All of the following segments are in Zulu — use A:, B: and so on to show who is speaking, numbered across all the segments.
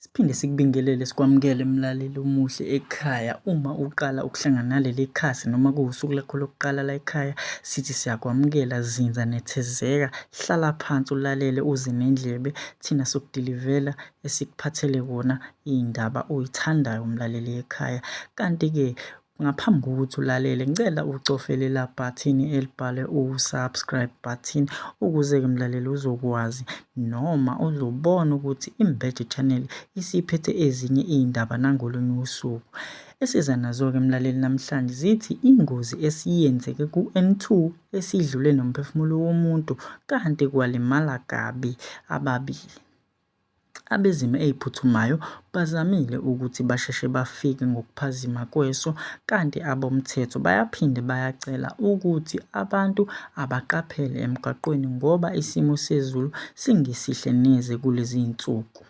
A: Siphinde sikubingelele sikwamukele mlaleli omuhle ekhaya. Uma uqala ukuhlangana naleli khasi noma kuwusuku lakho lokuqala la ekhaya, sithi siyakwamukela, zinza, nethezeka, hlala phansi ulalele uze nendlebe. Thina sokudilivela esikuphathele kona iy'ndaba oy'thandayo mlaleli ekhaya. Kanti-ke ngaphambi kokuthi ulalele ngicela ucofe lela bhathini elibhalwe u-subscribe button ukuze-ke mlaleli uzokwazi noma uzobona ukuthi iMbeje Channel isiphethe ezinye iy'ndaba nangolunye usuku. Esiza nazo-ke mlaleli namhlanje zithi ingozi esiyenzeke ku-N2 esidlule nomphefumulo womuntu kanti kwalimala kabi ababili. Abezimo ey'phuthumayo bazamile ukuthi basheshe bafike ngokuphazima kweso kanti abomthetho bayaphinde bayacela ukuthi abantu abaqaphele emgwaqweni ngoba isimo sezulu singesihle neze kulezi iy'nsuku.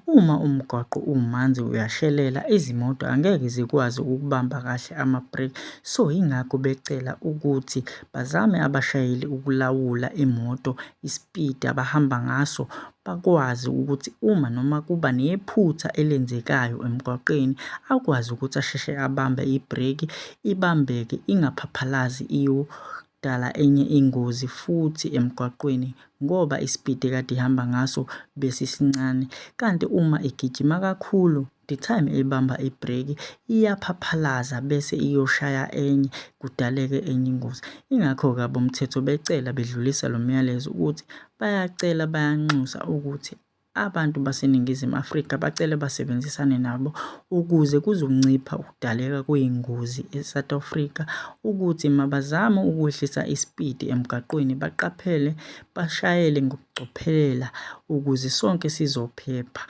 A: Uma umgwaqo umanzi uyashelela, izimoto angeke zikwazi ukubamba kahle ama-brake. So, yingakho becela ukuthi bazame abashayeli ukulawula imoto, ispidi abahamba ngaso bakwazi ukuthi uma noma kuba nephutha elenzekayo emgwaqeni akwazi ukuthi asheshe abambe ibhreki ibambeke ingaphaphalazi iyodala enye ingozi futhi emgwaqweni ngoba ispidi ekade ihamba ngaso besisincane. Kanti uma igijima kakhulu the time ebamba ibhreki iyaphaphalaza bese iyoshaya enye kudaleke enye ingozi. Ingakho-ke abomthetho becela bedlulisa lo myalezo ukuthi bayacela bayanxusa ukuthi abantu baseNingizimu Afrika bacele basebenzisane nabo ukuze kuzoncipha ukudaleka kwey'ngozi e-South Africa ukuthi mabazame ukwehlisa ispidi emgaqweni baqaphele bashayele ngokucophelela ukuze sonke sizophepha.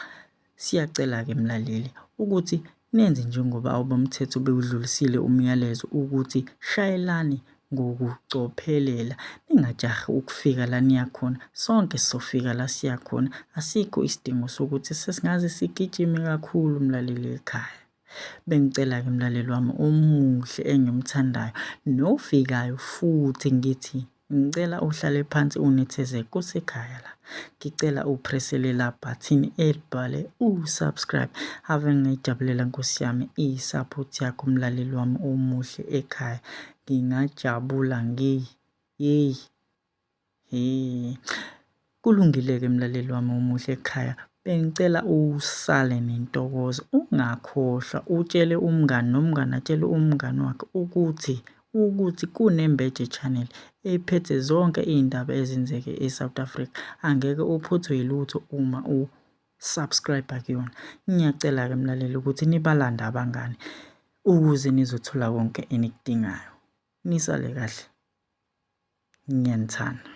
A: Siyacela-ke mlaleli ukuthi nenze njengoba abomthetho bewudlulisile umyalezo ukuthi shayelani ngokucophelela ningajahi ukufika la niya khona. Sonke sizofika la siya khona. Asikho isidingo sokuthi sesingaze sigijime kakhulu mlaleli ekhaya. Bengicela-ke mlaleli wami omuhle engimthandayo nofikayo futhi ngithi ngicela uhlale phansi unethezeke kusekhaya la. Ngicela upresse lela bhathini elibhale u-subscribe. Ave ngiyijabulela nkosi yami i-support yakho mlaleli wami omuhle ekhaya. Ngingajabula ngi yeyi He. Kulungile-ke mlaleli wami omuhle ekhaya. Bengicela usale nentokozo, ungakhohlwa utshele umngani nomngani atshele umngani wakhe ukuthi ukuthi kuneMbeje Channel ephethe zonke iy'ndaba ezenzeke e-South Africa. Angeke uphuthwe yilutho uma u-subscribe kuyona. Ngiyacela-ke mlaleli ukuthi nibalande abangani ukuze nizothola konke enikudingayo. Nisale kahle. Ngiyanithanda.